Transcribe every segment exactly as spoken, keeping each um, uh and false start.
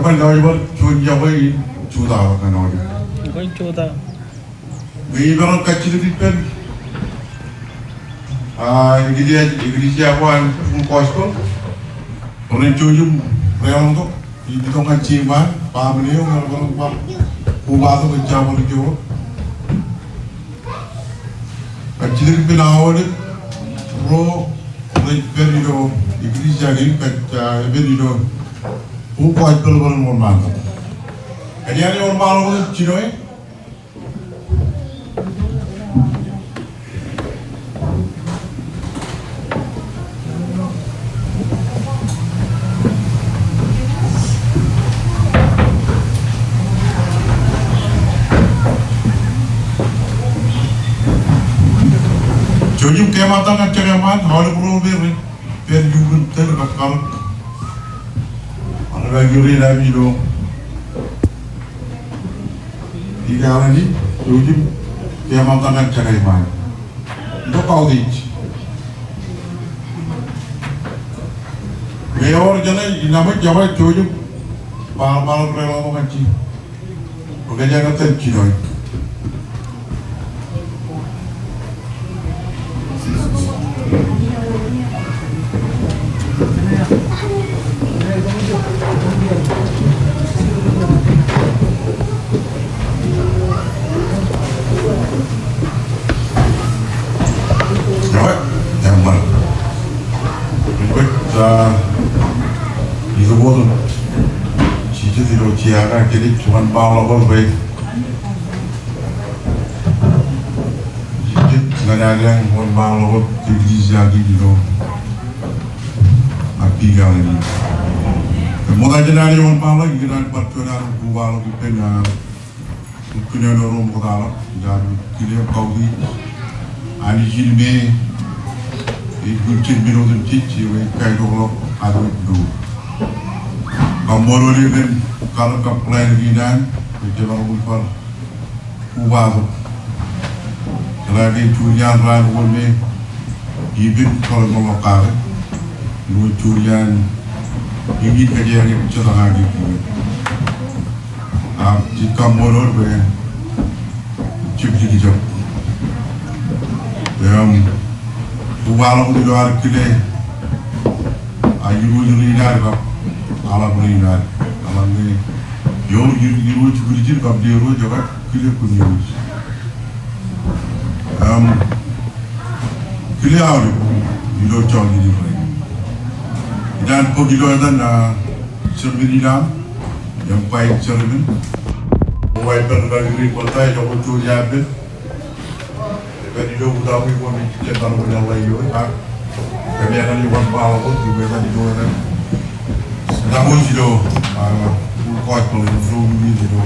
Ilo bar juon iọkwe in jutaḷọk ñan aolep. Ñe imaroñ kajjilōk ippān, a, eklejia, eklejia ko an Full Gospel, ren jouj im deḷọñtok im itok ñan Jeiṃaan, baaṃle eo, ñe rej bar kobatok ejja bar ijo. Kajjilōk ippān aolep ro rej pād ilo eklejia kein, kōj, a, pād ilo Full Gospel bwe ren wōnṃaantok. Kōjeañ wōnṃaanḷọk wōt im jinoe. Jouj im kematōk ñan jekōṃṃan, aolep ro me rej pād iuṃwin tōl kab karōk. Ak rej ba iurin ami ilo Idaran in, jouj im kematōk ñan jekōṃṃan. Ilo kautiej. Ñe ewōr jeṇe inaaj iọkwe, jouj im bar, bar deḷọñtok ñan Jeiṃaan. Bwe kōjeañ kōttan jinoe. Eo, eṃṃan. Ṃool, a, itok wōt im jijet ilo jea kaṇ, jenaaj wōnṃaanḷọk wōt bwe Ij jet ñan adeañ wōnṃaanḷọk wōt eklejia kein ilo Abilene in. Im ṃokta jān adeañ wōnṃaanḷọk, ikōṇaan bar juon adeañ kobaḷọk ippān, a, kōnono ro ṃoktaḷọk, ilo adeañ kile kautiej Anij in me ej wūjjien men otemjej, eo ej kaitokḷọk ad wōj lo. Kaṃṃoolol eok kōn karōk kab plan kein an, ej jemaroñ in bar kobatok. Jeḷā ke juon iaan raan ko me ippān kōḷmānḷọk kake. Ilo juon iaan ippān kōjeañ im jetañ kake ippān. Ak jej kaṃṃoolol bwe jepjek ijab. Im, kobaḷọk ilo ad kile, a, irooj rein ad kab aḷap rein ad. Aḷap rein. Eo, irooj, irooj ijin kab lerooj eo kile kōn irooj. Im, kile aolep ilo jọọj in rainin. Inaaj bōk ilo etan, a, sermon in aṃ, im ba in sermon. Ṃokta ippaṃ kake ri ṃokta ilo juon iaan pād. Ippaṃ ilo utawi ko me ij jab bar ṃōṇōṇō ioe, ak kōmeañ wōnṃaanḷọk wōt, ilo etan ilo etan. Ilo, a, Full Gospel ilo, ilo,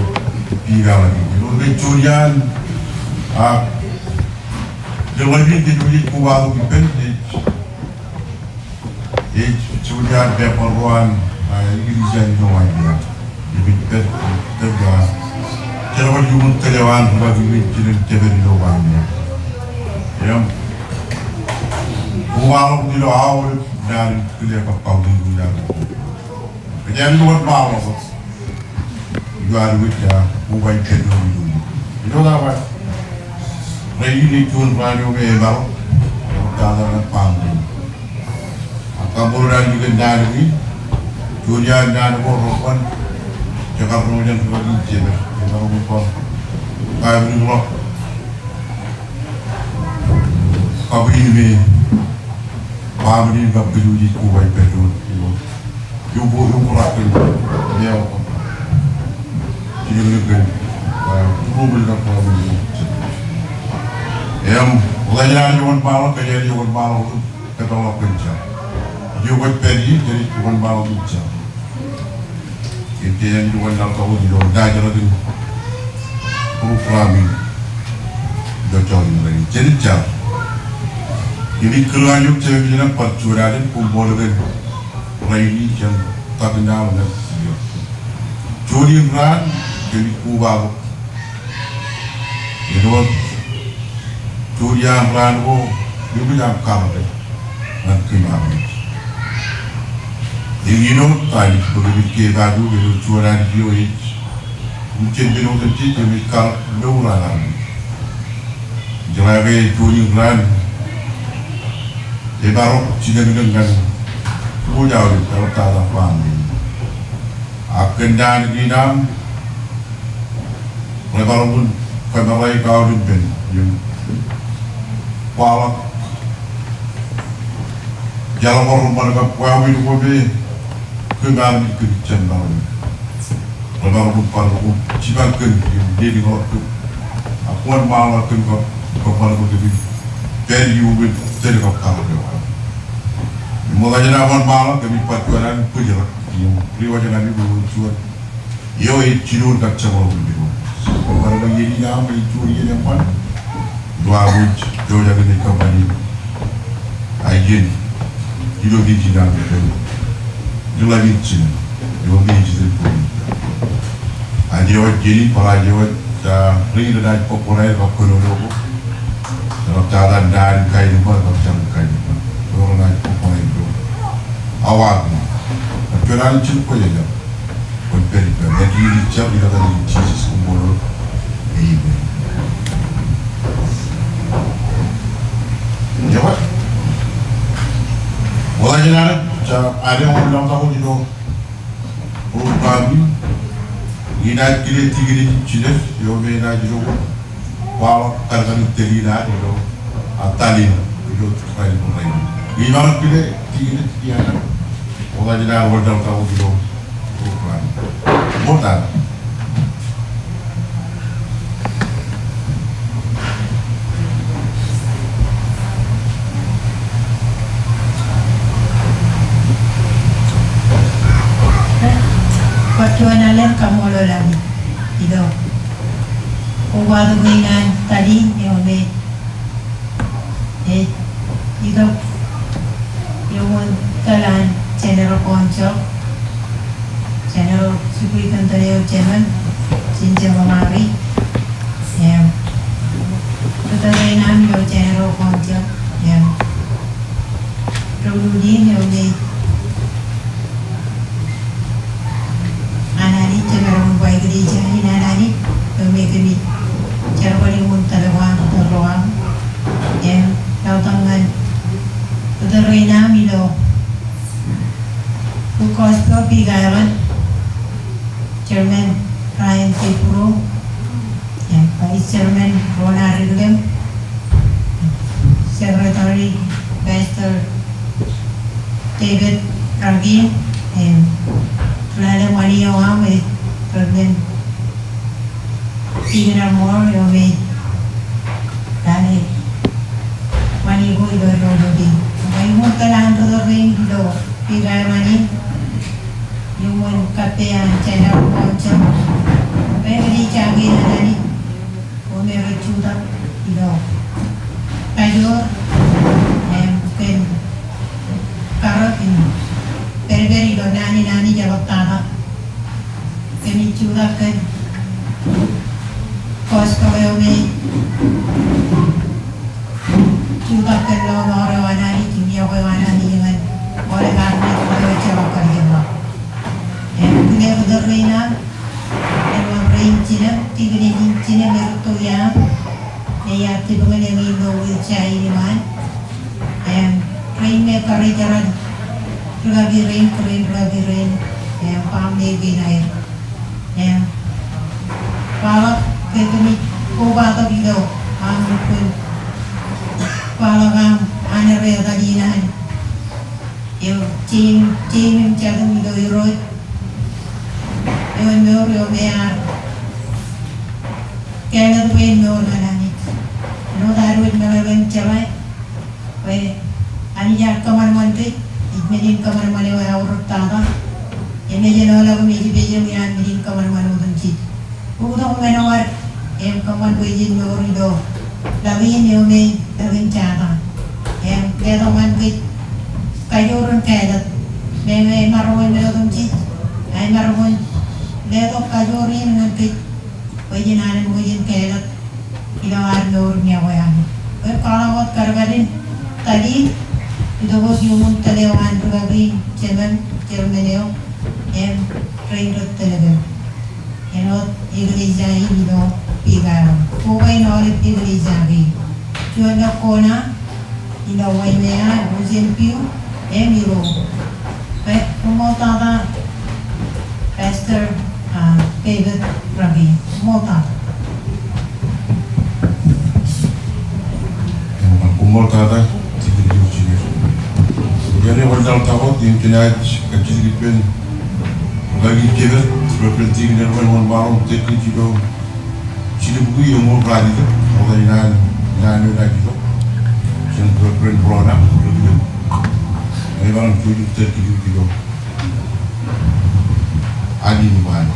ilo, ilo juon iaan, a, ilo ḷapḷap in jej kobatok ippān, ej, ej juon iaan pepper ro an, a, eklejia ilo Waimea. Ej pād, pād, a, jerbal iuṃwin tōl eo an ri-lọmọọr in jinen jepel ilo Waimea. Im, kobaḷọk ilo aolep naan in kile kab kautiej ro iaan. Kōjeañ wōnṃaanḷọk wōt. Ilo ad wōj, a, koba ippān doon ilo. Ilo ta ba. Rainin ej juon raan eo me emaroñ. Eo tata ñan baaṃle in. Ak kaṃṃoolol Anij kōn naan kein. Juon iaan naan ko reban. Jekar ro jān ri-lọmọọr in jepel. Emaroñ in bar. Kaimrikḷọk. Kab in me. Baaṃle in kab kōj wōj ej koba ippān doon. Ilo. Eo bōk, eo bōk rakken. Eo bōk. Jilōk kōn, a, ruo bōl kab ruo bōl. Im, ṃokta jān adeañ wōnṃaanḷọk, kōjeañ wōnṃaanḷọk, kōtḷọk kōn jar. Eo kwōj pād ie, jenaaj wōnṃaanḷọk kōn jar. Im jenaaj wōnṃaanḷọk wōt ilo naaj ḷọk in program in. Ilo jọọj in rainin, jenaaj jar. Im ij kūr ñan eok jemem jān bar juon alen, koṃṃool kōn rainin jān tōmak in aṃ ñan iiō. Juon in raan, kōmij kobatok. Āinwōt juon iaan raan ko, eṃōj aṃ karōke ñan kōm armej. Eñin wōt Anij bwe kōmij kepaak eok ilo juon Anij eo ej jen men otemjej, eo ej kar mour an armej. Jeḷā ke juon in raan emaroñ jilōñlōñ ñan wōj aolep ḷaptata eo aṃ. Ak kōn naan kein aṃ, rej bar wōt kōmmeḷeḷe aolep men im kwaḷọk jeḷọk ro rej bar kab wāween ko me kōm armej kōmij jab maroñ. Rej bar wōt bar ko jipañ kōm im lelōñḷọk kōm. Ak wōnṃaanḷọk kōm kab kōṃṃan bwe kōmij pād iuṃwin tōl kab karōk eo aṃ. Im ṃokta jān aṃ wōnṃaanḷọk kōmij bar juon alen bōjrak im ri wōj ñan eok ilo juon eo ej jinoin kab jeṃḷọkin kōm. Bar ba iien in aṃ ej juon iien eṃṃan ilo ad wōj pojak in kōṃṃani aō iien ilo kōj in aṃ eo. Ilo ḷamin jinen eo me ej iten bwe in. Aō iien in bar aō iien, a, rein renaaj bōk bar aer kab kōnono ko. Ḷaptata naan in kaenōṃṃan kab jar in kaenōṃṃan. Eo renaaj bōk bar aer ilo awa kein. Bar juon alen jilkinḷọk bwe en pād ippām. Āinwōt ilo etan in Jisōs koṃṃool. Amen. Ewi. Ṃokta jān ad, ja, ad wōnṃaanḷọk ilo program in. Inaaj kile tikōn in Jilel eo me enaaj ilo kwaḷọk kadkadin tōl in ad ilo aō tōl in ilo rainin rainin. Inaaj kile tikōn in iaan ad. Ṃokta jān ad wōnṃaanḷọk ilo program. Ṃokta. Bar juon alen kaṃṃoolol Anij ilo kobatok in an tōl in eo me ej itok iuṃwin tōl an General Council, General Superintendent eo Jemem, Jin Jemem Ari, im ri tōl rein aṃ ilo General Council, im ri lukkuun eo me an Anij, jemaroñ in ba kōj ej an Anij, eo me kōmij jerbal iuṃwin tōl eo aṃ, tōl eo aṃ. Im ḷọk ñan ri tōl rein aṃ ilo Gospel Big Island, Chairman Ryan Kepro, im Vice Chairman Rona Rilem, Secretary Pastor David Rakin, im lale ṃani eo aṃ, e, Reverend Stephen R. Moore, eo me lale ṃani ko ilo, ilo, ilo, ilo. Bar iuṃwin tōl an ri tōl rein ilo Big Island in, iuṃwin kappān General Council. Bar kōj ej kake an Anij eo me rej jutak ilo kajoor im kōn karōk im pād ilo naan in Anij eḷaptata. Kōmij jutak kōn gospel eo me jutak kōn lọmọọr eo an Anij im iọkwe eo an Anij ñan aolep armej ro rej jeḷā kar jeḷā. Im kile ri tōl rein aṃ, āinwōt rein jinem, tikōn in jinem me rūtto iaan, me ear tipñin eñin ilo wheelchair in iṃaan. Im rein me karijeran rūkaki rein, kōrā in rūkaki rein, im family kein aer. Im kwaḷọk ke kōmij kobatok ilo aṃ lukkuun kwaḷọk aṃ anerre etal in an eo, Jim, Jim im Jatin ilo Irooj. Eo ej mour eo me ear kāālōt bwe en mour ñan Anij. Āinwōt ad wōj meḷeḷe in jeḷā bwe Anij ear kōṃanṃan kōj, ej men in kōṃanṃan eo eaorōk tata. Im ej āinwōt ḷọk im ej pejel iaan men in kōṃanṃan otemjej. Bōktok men eo ad, im kōṃṃan bwe jen mour ilo ḷọk in eo me ḷọk in Satan. Im letok ñan kōj kajoor in kāālōt. Meñe emaroñ in men otemjej, emaroñ in letok kajoor in ñan kōj bwe jen alen bwe jen kāālōt ilo ad mour im iọkwe Anij. Bwe kwaḷọk wōt kadkadin tōl in, itok wōt iuṃwin tōl eo an rūkaki in, Jemem, Chairman eo, im rein rej tōl kōm. Āinwōt eklejia in ilo Big Island. Koba in aolep eklejia kein. Juon ilo kona, ilo Waimea, Ocean View, im ilo. Koṃṃool tata, Pastor, ah, David Rabi. Koṃṃool tata. Koṃṃool tata, Deacon Junior. Ijeṇe wōnlaḷtak wōt im jenaaj kajjitōk ippān Reverend David, Reverend Deacon Erwin Wōnṃaanḷọk, Deacon ilo Silubukwi, eñoul ralitōk, ṃokta in an, in an eo naaj itok. Jān Reverend Rona, Reverend. Ej ban jujuk Deacon ilo. Amen.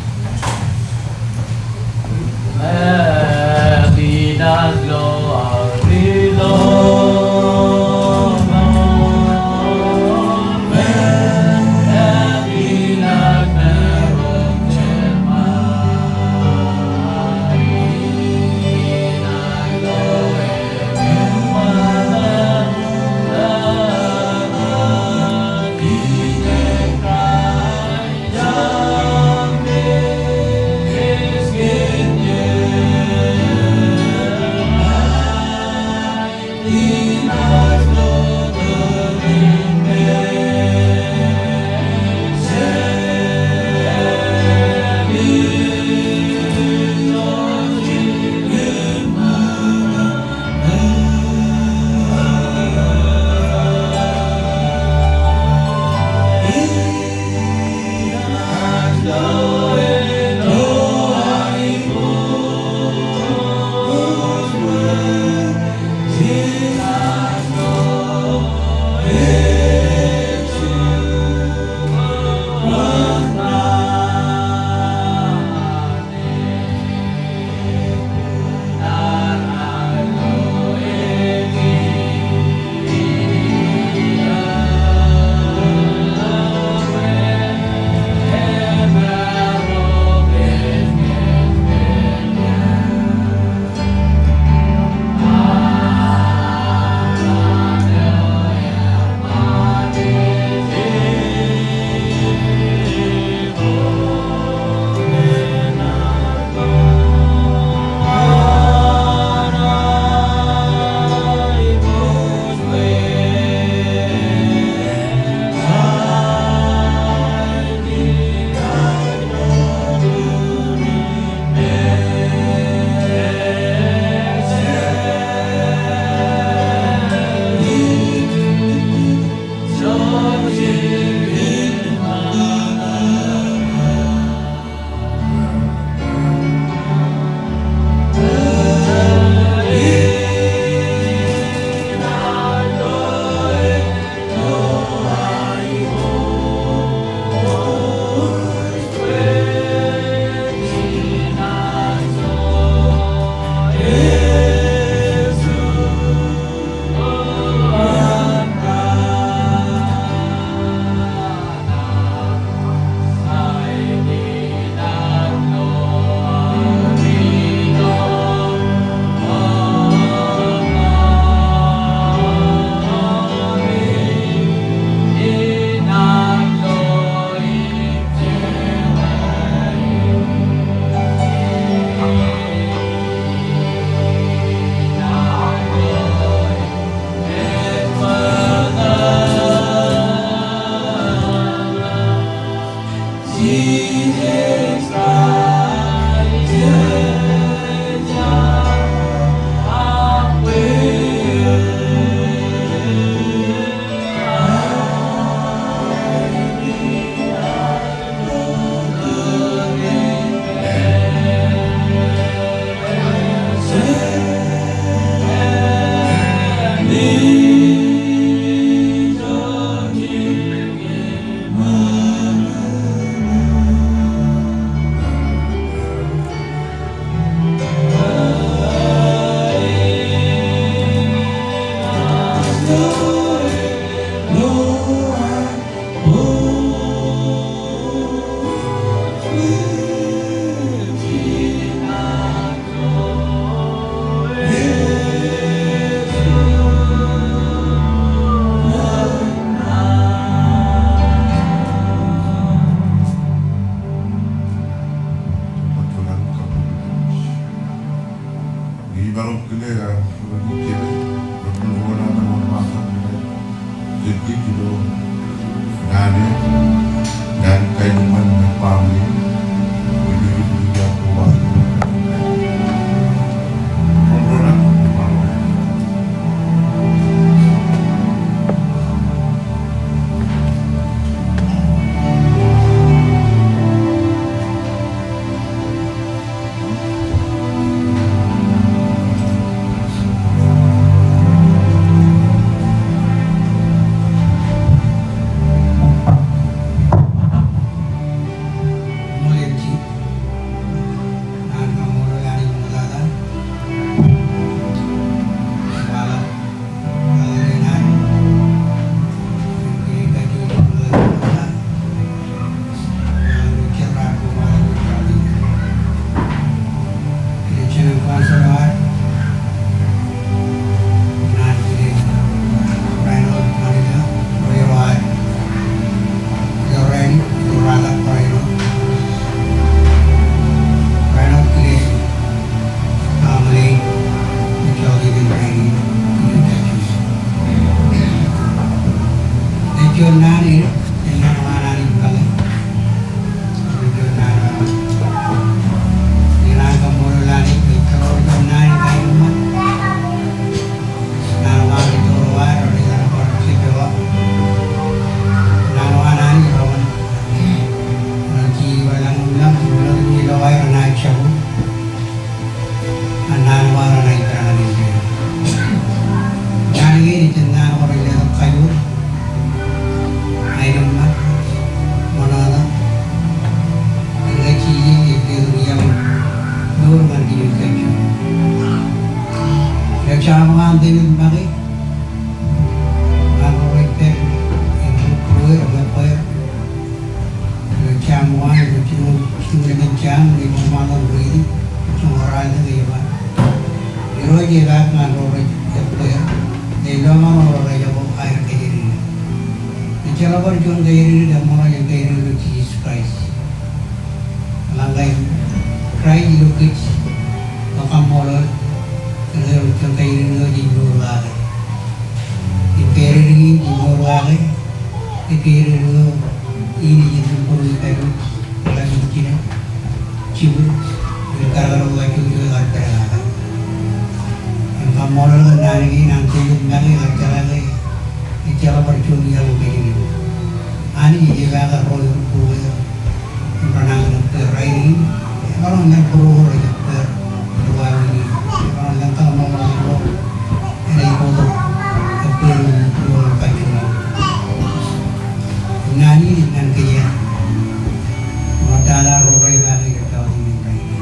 Ejjeḷọk bar juon kaedidid eṃṃool jān kaedidid eo Jisōs Kraist. Eḷaññe Kraist ilo kōj, ekaṃṃoolol kōn aer juon kaedidid eo jej mour kake. Im kaedidid in jej mour kake, ekaedidid eo in ej bar bōk kake. Im kaṃṃoolol kōn naan kein an Devid make ej jeḷā ke ejjeḷọk bar juon iaḷ in kaedidid. Anij ej jab kake ro eo bōk er im renañin ebbweer rainin. Emaroñ ḷōñ bōro ro rej ebbweer. Emaroñ ḷōñ kōṃṃan ro rej bōk er. Naan in, naan kein. Ṃoktata ro rej ba ke ej tọọt in rainin.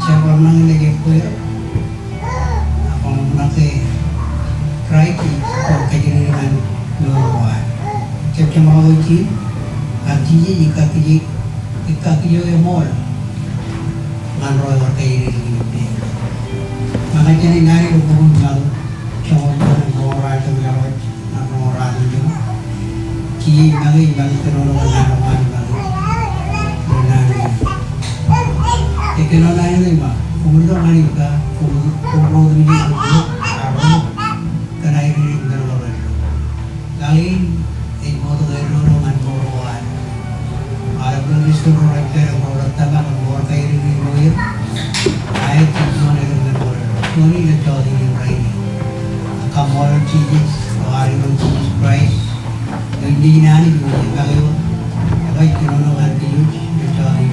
Jab ḷōñ ḷōñ ej ebbweer. Ak koṃ ṃōṇōṇō ke Kraist ej kajjitōk ñan mour ko ad. Jab jeṃḷọk ijin, ak Jisōs ej kakkije, ej kakkije eṃool ñan ro rej kaedidid in ippān. Ña ij kajjitōk naan eo bwe kwōn ṃakūt joñoul juon ro rej tōl ḷọk. Ñan ro rej tōl ḷọk. Jisōs ej make, ej make kōnono kōn naan eo an, make kōn naan eo an. Ej kōnono naan eo an, make. Koṃwin ḷọk ñan ippa, koṃwin, koṃwin ro otemjej, koṃwin ḷọk, ak ro, kōn aer ej kōnono kōn. Ña in, ej mour kōn ro ro ñan mour ko ad. Aolep ro rej tōl ro rej pād im ro rej tōmak im ro rej kaedidid ilo er. Aet ej juon eo rej kōnono kōn er. Juon in ej tọọt in rainin. Ak kaṃṃoolol Jisōs, eo ad ilo Jisōs Kraist. Eo ej Nejin Anij, eo ej make eo. Eo ej kōnono ñan kōj, ej tọọt in.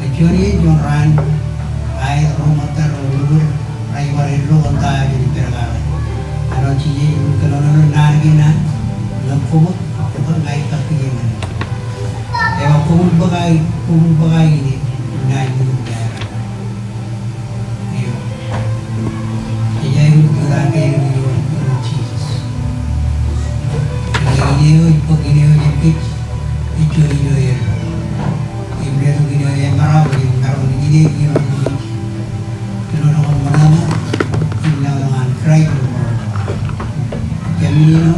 Ej juon iien, juon raan, aet ro ṃōttad ro lukkuun rej bar eddo kōn ta eo ej pād kake. Āinwōt Jisōs ej kōnono naan kein an, ñe koṃ bōk, bōk ña ij kakkije ñan eok. Eo, koṃwin bōk aō, koṃwin bōk aō ine, ña ij bōk aō. Eo. Ej aikuj juon kaedidid eo, eo Jisōs. Ine eo ej bōk ine eo jān kōj, ej juon ilo eddo. Im letok ine eo emaroñ, im maroñ ine eo ej kōnono kōn ṃōṇōṇō im lōñlōñ an Kraist ilo mour ko ad. Kōmij ilo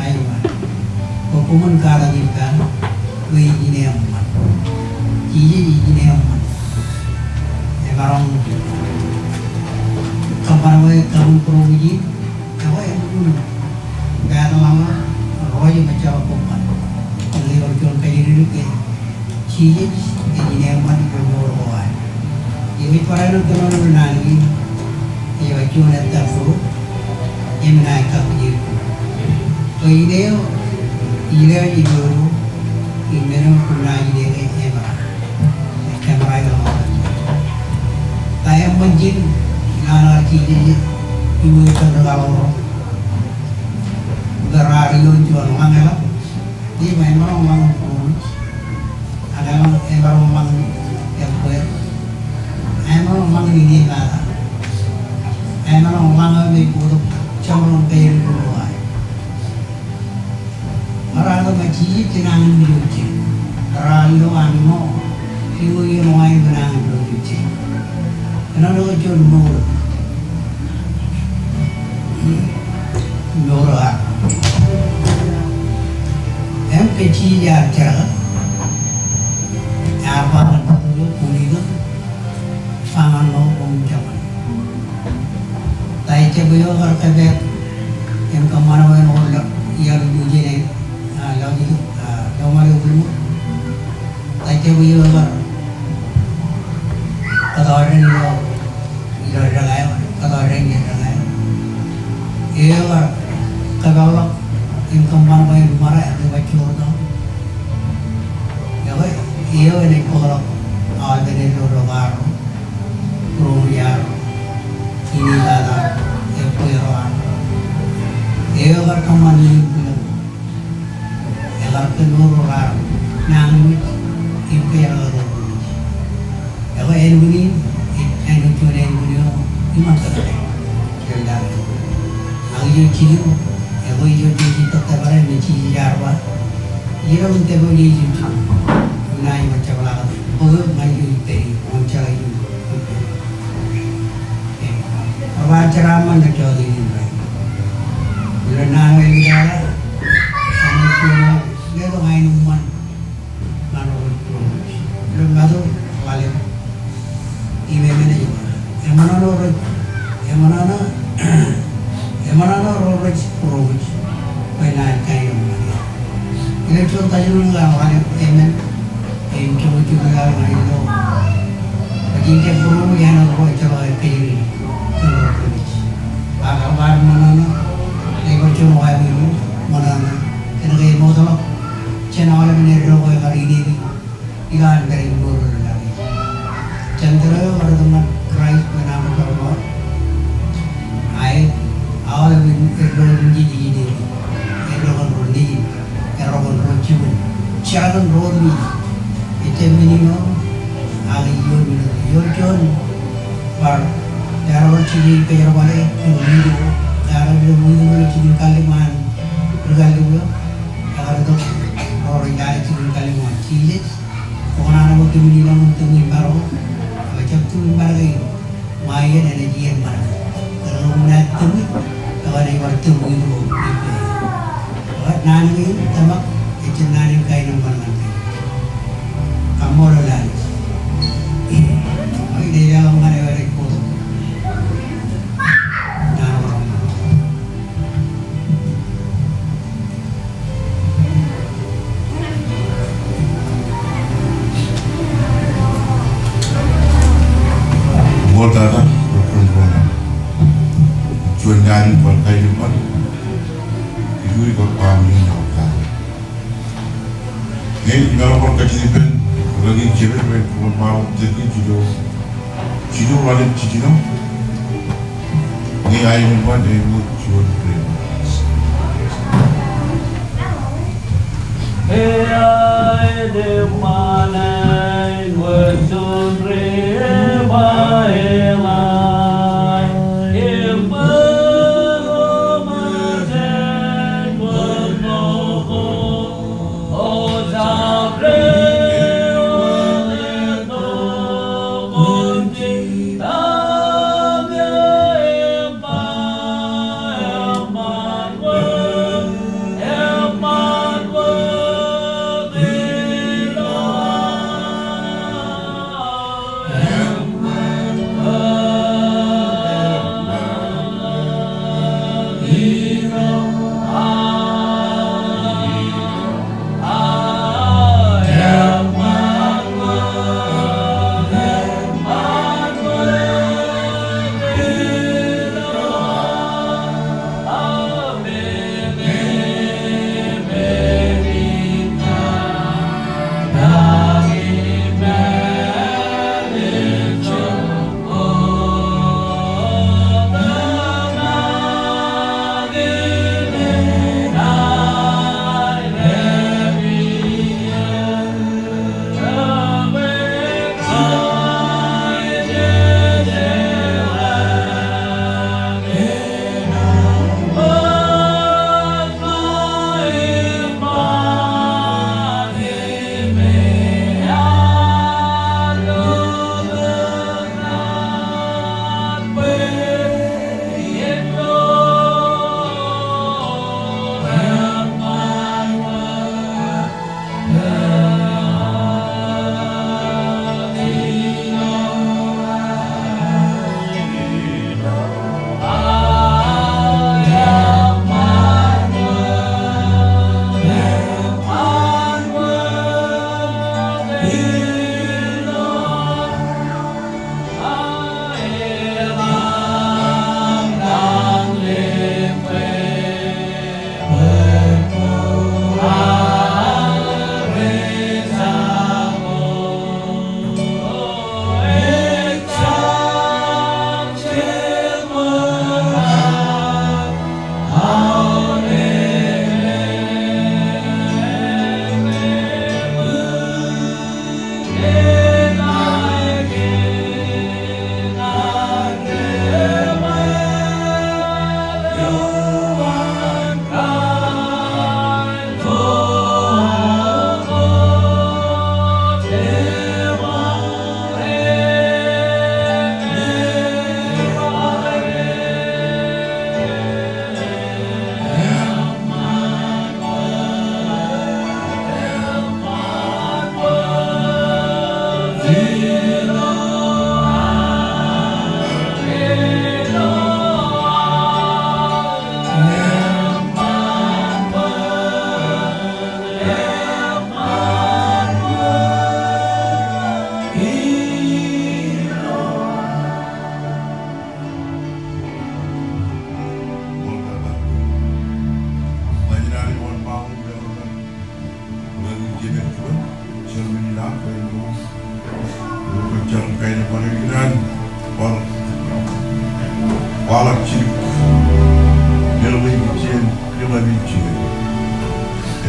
aer, bwe koṃwin kwaḷọk ippa, bwe ij ine eṃṃan. Jisōs ej ine eṃṃan. Ḷōmṇak būroṃōj in, ekwe, eṃṃan, pād ḷọk ḷọk, ro ej jab kobban. Ej bar juon kajjidikdik ke Jisōs ej ineeṃṃan ilo mour ko ad. Im ej barāinwōt kōnono naan kein, ej ba juon ettā bōro, im naaj kakkije. Bwe ilo, ilo ilo, im men eo kōm naaj ilo ke eṃṃan. Eṃṃan ilo ṃōk. Ta eṃṃan jān naan eo Jisōs ej iṃōj ippān ri kaḷoor ro. Im raar ioon juon ḷañ eḷap. Im emaroñ ḷañ būroṃōj. Ak emaroñ, emaroñ ḷañ ebbweer. Emaroñ ḷañ inepata. Emaroñ ḷañ eo me bōktok jeṃḷọkin kōj ilo ṃool. Ṃōrata ṃōk Jisōs enañin ilo ijin. Raar lo an ṃōk. Iuwe eo ṃōk an ilo ijin. Kōnaan eo juon mour. Mour eo ad. Im ke Jisōs ear jerkak. Ear ba ñan bōro eo, bōk ilo. Ba ñan ṃōk, koṃ jab Ta ejjab eo ekar kōpeer im kōṃṃan bwe en ḷọk iaḷ ilo ijin eo, a, ḷọk ilo, a, ḷọk ṃaan ilo ṃōk. Ta ejjab eo ekar kōtọọrden ilo, ilo dekā eo, kōtọọrden ilo dekā eo. Eo ekar kōpeḷḷọk im kōṃṃan bwe en ṃōra, ear ba joor tok. Ekwe, eo enaaj bōkḷọk aolepen eddo ro, ro, būroṃōj ad, inepata, ebbweer eo ad. Eo ekar kōṃṃan ilo ijin. Ekar kōnono raar nañinmej im kōjeraṃṃan ro. Ekwe, ānbwin in, ej āinwōt juon ānbwin eo iṃaan tōre. Ak ijo jilu, ekwe ijo jilu tok tōpar eo me Jisōs ear ba. Ijo tok tōpar eo me Jisōs ear ba. Im naaj bar jepḷaaktok bōk eok ñan ijo ippād, ñan jeḷā ijo ippād. Bar ba jeraaṃṃan ilo jota in rainin. Ilo naan eo ej ba, āinwōt juon eo, letok aenōṃṃan ñan ro rej būroṃōj. Ilo Matu ḷalem. Im emān ej ba, eṃōṇōṇō ro rej, eṃōṇōṇō, eṃōṇōṇō ro rej būroṃōj. Bwe naaj kaenōṃṃan. Ilo juon Tessalonika ḷalem, emān. Im joñoul jilu, ḷalem ñan ilo. Bwe jen jab būroṃōj āinwōt ro ejjeḷọk aer kōjatdikdik. Ak eḷap ad ṃōṇōṇō, ej bar juon wāween ṃōṇōṇō. Kōnke emootḷọk jān aolepen eddo ko ekar inepata. Ilo an pād ilo mour eo ḷọk. Jentail ro rej itok ñan Kraist bwe en aṃ ri kaḷoor. Ak aolepen eddo ko ej inepata. Eddo kōn ro nejin. Eddo kōn ro jikin. Jerkakpein ro nejin. Ejjab men in eo, ak ej ioon men eo. Ioon juon bar, ear bar jikin kōjerbale, ioon men eo. Ear bar ioon men eo jikin kallim̧ur, ri kallim̧ur. Ear bar itok, ro rej lale jikin kallim̧ur. Jisōs, kwō kōṇaan bwe kōmin ilọk im tōmōj im bar ko. Ejjab tōmōj im bar ko. Ṃae iien enaaj iien ṃōṇōṇō. Kōnke ṃōṇōṇō tōmōj, ekwe enaaj bar tōmōj ilo ippād. Ekwe naan kein tōmak, ejjab naan in kaenōṃṃan ñan kōj. Kaṃṃoolol Anij. Ekwe ij leḷọk ñan eo enaaj bōktok. Naan eo. Ṃool tata, rej kōn ro ṇe. Juon naan in bar kaenōṃṃan. Ilo ri kar ba ñan ro tata. Ñe imaroñ bar kajjitōk ippān ḷalem jepel, rej kōn ba ḷalem jepel jilu. Jilu ḷalem jiljino. Ñe aenōṃṃan ej ṃōk juon pen.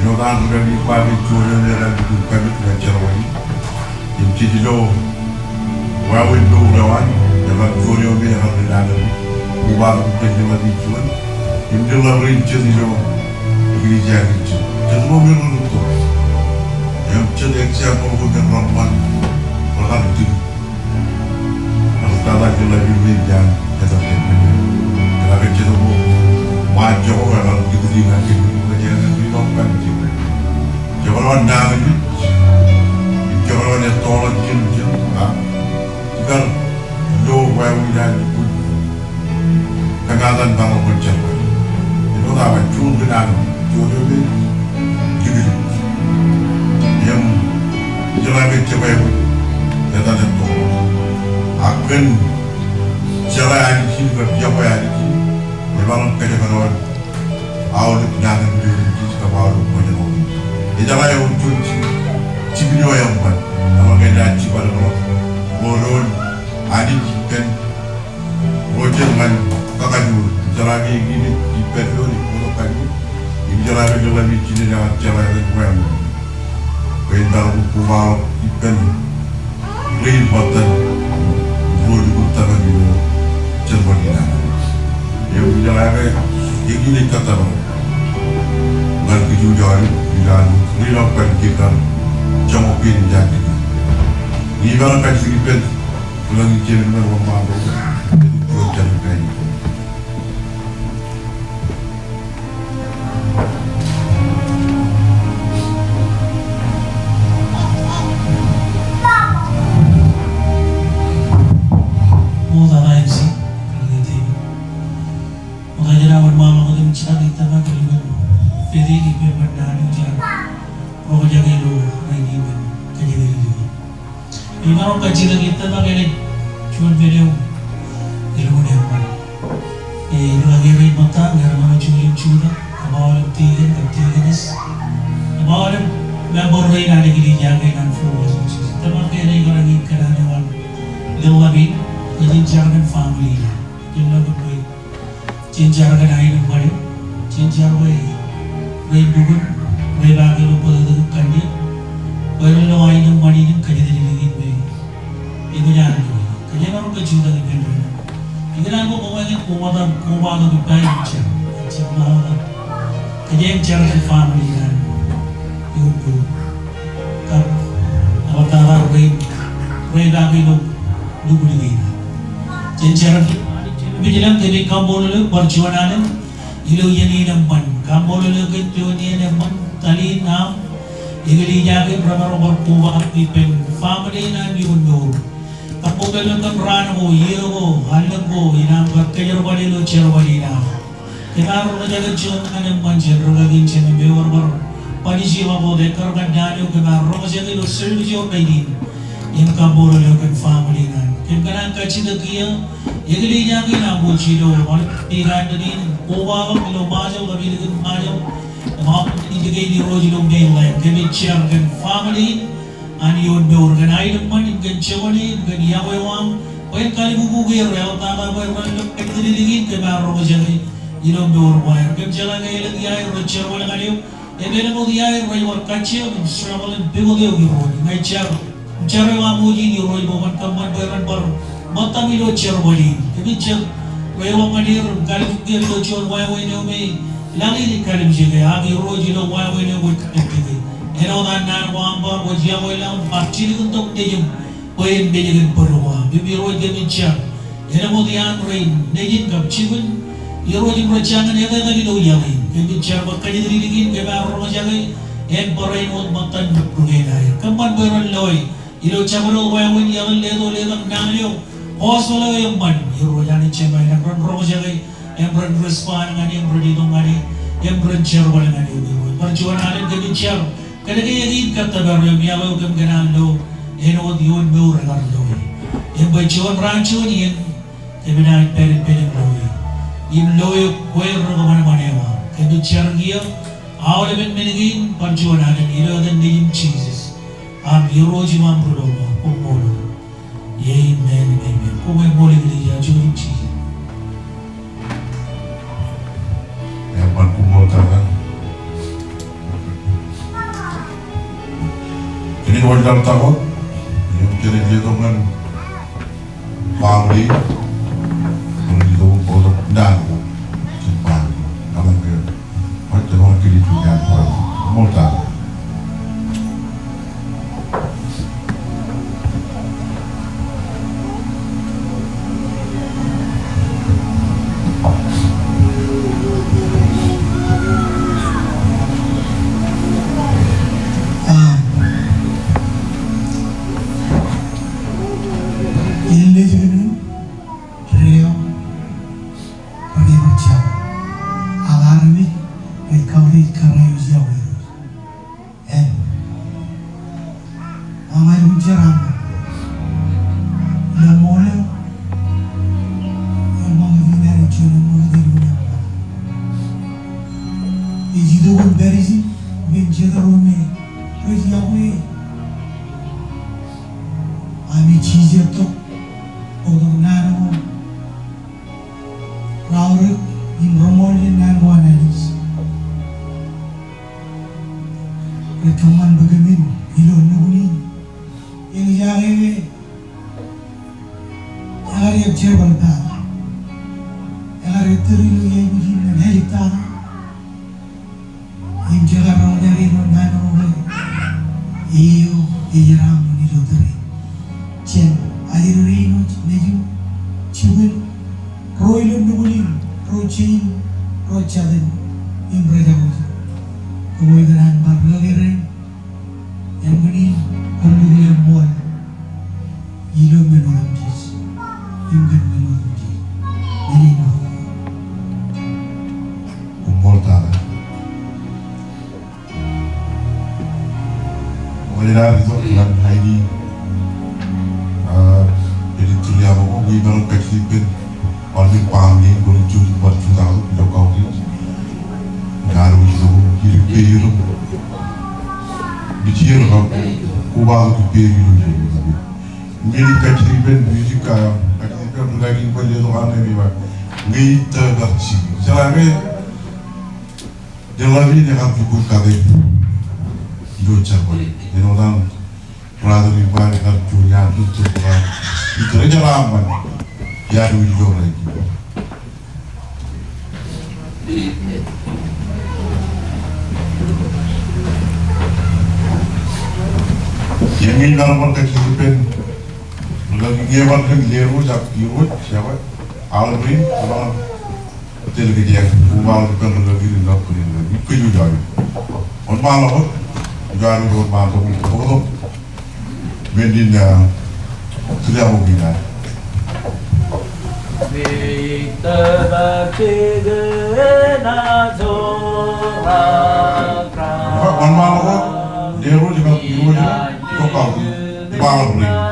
Āinwōt an ri-kaki ej ba ke juon eo me eḷap ilo kōmij ñan jerbal in. Im jej lo wāween mour eo an, ekar juon eo me ekar ri-kaki, kobatok ippān ri-kaki juon. Im ri-kaki rein jet ilo eklejia kein jet. Jet ro me rūtto. Im jet example ko me reṃṃan rekar tiki. Ekar tata jeḷā ri-kaki rein jān etal. Ekar ke jet ko ṃaan jọñoul ekar tiki ñan kōn ri-kaki rein ri-kaki rein. Jekdọọn nañinmej, im jekdọọn ettoḷọk jiljilimjuon, a, ikar lo wāween an lukkuun kōmaat an bar ḷọk bar jerbal. Āinwōt aō ba juon kōn an, juon eo me liklik. Im jeḷā ke jebwābwe etal ettoḷọk. Ak kōn jeḷā Anij in kab yokwe Anij in, ebar kōjekdọọn aolep nañinmej in jej kab aolep ṃōjṇọ in. Ejeḷā ewōr juon jipin eo eṃṃan. Eḷaññe enaaj jibadekḷọk ro doon Anij ippān ro jet ñan kakajoor. Im jeḷā ke eñin ej ippān doon ej bōktok kanniōk. Im jeḷā ke jeḷā ke ej jinen ear jeḷā ren wāween. Bwe en bar kobaḷọk ippān rein ṃōttan ruo lukkuun tōmak ilo jerbal in an. Im jeḷā ke eñin ej kōttōpar ñan kōj wōj aolep ilo an ri-kaki rein kar joñak kein jān kōj. Im ibar kajjitōk ippān ri-kaki jerbal in an wōnṃaanḷọk. Ṃoktata M C, ṃokta jān aō wōnṃaanḷọk im jitōk ij tōmak ilo ṃōn pād in ippān ṃōn naan eo jaar roñjake ilo rainin im kajjitōk ilo Imaroñ kajjitōk ij tōmak enaaj juon pād eo ilo ṃōn eṃṃan. Ej ri-kaki rein ṃōtta, ñe rej ṃōṇō juon im jutak, kab aolep tikōn kab tikōnes, kab aolep member rein an eklejia kein an Full Gospel Church. Ij tōmak ke enaaj kar eñin kōṇaan eo an ḷōḷḷap in, ej jen jar kōn family in. Jen lo kōn ro Jen jar kōn aenōṃṃan in, jen jar bwe ren lukkuun, ren ba ke ilo bōtōktōkin kanniōk, bwe ren lo aenōṃṃan in im kajjitōk ilo ṃōn eṃṃan. Ej kōṇaan eo, kōjeañ emaroñ ke jutak ippān doon. Ikōṇaan bwe koṃeañ koṃ wōt aṃ kobatok ippa im jar, jar ṃae wōt aṃ. Kōjeañ jar kōn family in an ioon doon. Kab, eḷaptata rein, ren ba ke ilo lukkuun kein. Jen jar. Jen jar. Kōmij kaṃṃoolol eok bar juon alen ilo iien in eṃṃan. Kaṃṃoolol eok kōn juon iien eṃṃan, tōl in aṃ. Eklejia kein remaroñ bar kobatok ippān family in an ioon mour. Kaṃṃoolol eok kōn raan ko, iiō ko, allōñ ko, inaaj bar kōjerbale ilo jerbal in aṃ. Kōm ar roñjake juon ñan eṃṃan jān ri-kaki in jān im ewōr bar ban ijin ḷọk wōt ekkar ñan naan eo kōm ar roñjake ilo service eo rainin. Im kaṃṃoolol eok kōn family in an. Kōm kōṇaan kajjitōk kiiō eklejia kein aṃ wōj ilo ṃae eo an rainin, kobaḷọk ilo Ṃajeḷ kab ilikin Ṃajeḷ. Im aolep ijin kein Irooj ilo mainland. Kōmij jar kōn family in an ioon mour kōn aenōṃṃan im kōn joñan im kōn yokwe eo aṃ. Bwe en kallibubu er eḷaptata bwe ren lo kajjitōk ilikin kōm ar roñjake ilo mour ko aer. Kōm jeḷā ke elōñ iaer rej jerbal ñan eok. Im elōñ wōt iaer rej bar kajjioñ im struggle im pukot eok Irooj. Im ij jar, im jar eo aṃ wōj in Irooj bwe kwōn kōṃṃan bwe ren bar ṃōttaṃ ilo jerbal in. Kōmij jar rej ḷọk ñan er im kallibubu er ilo juon wāween eo me laḷ in ej kalimjeke, ak Irooj ilo wāween eo kwōj kalimjeke. Āinwōt an naan ko aṃ ba, kwōj yokwe ḷọk im bar jilkintok nejiṃ bwe en mej kōn bōd ko aṃ. Im Irooj kōmij jar, elōñ wōt iaan rein nejin kab jibwin Irooj im rej jañin etetal ilo iaḷ in. Kōmij jar bwe kajjitōk ilikin kōm ar roñjake, en barāinwōt ṃōttan mour kein aer. Kōṃṃan bwe ren loe Ilo jabdewōt wāween iaḷ in leto letak naan eo, gospel eo eṃṃan, Irooj Anij Jemem, im ren roñjake, im ren respond ñan e, im ren itok ñan e, im ren jerbal ñan e, Irooj. Bar juon alen kōmij jar, kōnke eñin kōttōpar eo im iaḷ eo kōm kōṇaan lo, āinwōt ioon mour ekar loe. Im bwe juon raan juon iien, kōmnaaj pād ippān loe. Im loe kwe ri kōṃanṃan eo aṃ. Kōmij jar kiiō, aolepen men kein bar juon alen ilo etan Nejiṃ Jisōs. Aṃ Irooj im aṃ Rilọmọọr, koṃṃool. Amen, amen. Koṃ eṃṃool im ej juon im Jisōs. Eṃṃan, koṃṃool tata. Kōmij wōnṃaanḷọk wōt. Im kōmij letok ñan Family, ilo bōktok naan ko, jen ba, amen ke, ṃōj, jen ba, kili juon naan ko, ṃool tata. Ej lejōn in Deḷọñ rej bar jab. Ak armej rej kautiej kōrā eo ej yokwe. Im aṃ aikuj jar aṃ ilo ṃool eo. Eṃṃakūt in ad juon eṃṃakūt ilo eṃṃan. Ej itok im pād ijin ippān jet ro me rej yokwe. Ami jijet tok, bōktok naan ko. Raorōk im reṃool jān naan ko an Anij. Rej kōṃṃan bwe kōmin ilo nukun in. Eñjake ke ekar jab jerbal tata. Ekar ettōr ilo iien in ñan āliktata. Im jekar roñjake ilo naan ko ke eo ej jeraaṃṃan ilo tōre. Jān ajri rein eo, nejū, jikin, ro ilo nukun in, ro jein, ro jatin, im ro jabdewōt. Kōṃṃool kōn an bar rūkaki rein, im kōn in, koṃ lukkuun eṃṃool. Ilo men otemjej. Im kōn men otemjej. Āinwōt. Koṃṃool tata. Ṃōj, ear itok ñan Heidi. Ah, ej tūriaṃo ko, ñe ij maroñ kajjitōk ippān bar juon baaṃle in, kwōnaaj jutak bar jutak ilo kautiej. Ña ij wōj ilo, ij pād ilo. Ij jijet kab kobatok ippān ilo. Ñe ij kajjitōk ippān music, ah, kajjitōk ippān rūkaki in bwe letok aṃ im ej ba, ñe ij tōpar jikin. Jeḷā ke Deḷọñ in ekar jukkuun kate ilo jerbal. Āinwōt an brother in ba ekar juon iaan rūtto ko an. Ij tōre jeraaṃṃan. Iar wōj ilo rainin. Im ñe ij maroñ bar kajjitōk ippān rūkaki, ñe bar kōn Leroy ak Irooj, Shepherd, aolep rein, eḷaññe tōl kōj, kobatok ippān rūkaki rein, ḷọk kōn rūkaki, kōj wōj aō. Wōnṃaanḷọk wōt, ij wōnṃaanḷọk wōt, bōktok. Men in, ah, tūriaṃo kein ad. Wōnṃaanḷọk wōt, Leroy, ij ba, Irooj, ij ba, tok kautiej, ij ba ḷọk ri. Wōnṃaanḷọk wōt, ñe ewōr Leroy, ñe ewōr Leroy, ñe ewōr rūkaki rein, kobatok ippān rūkaki rein.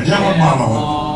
Jeḷā ṃaḷoul.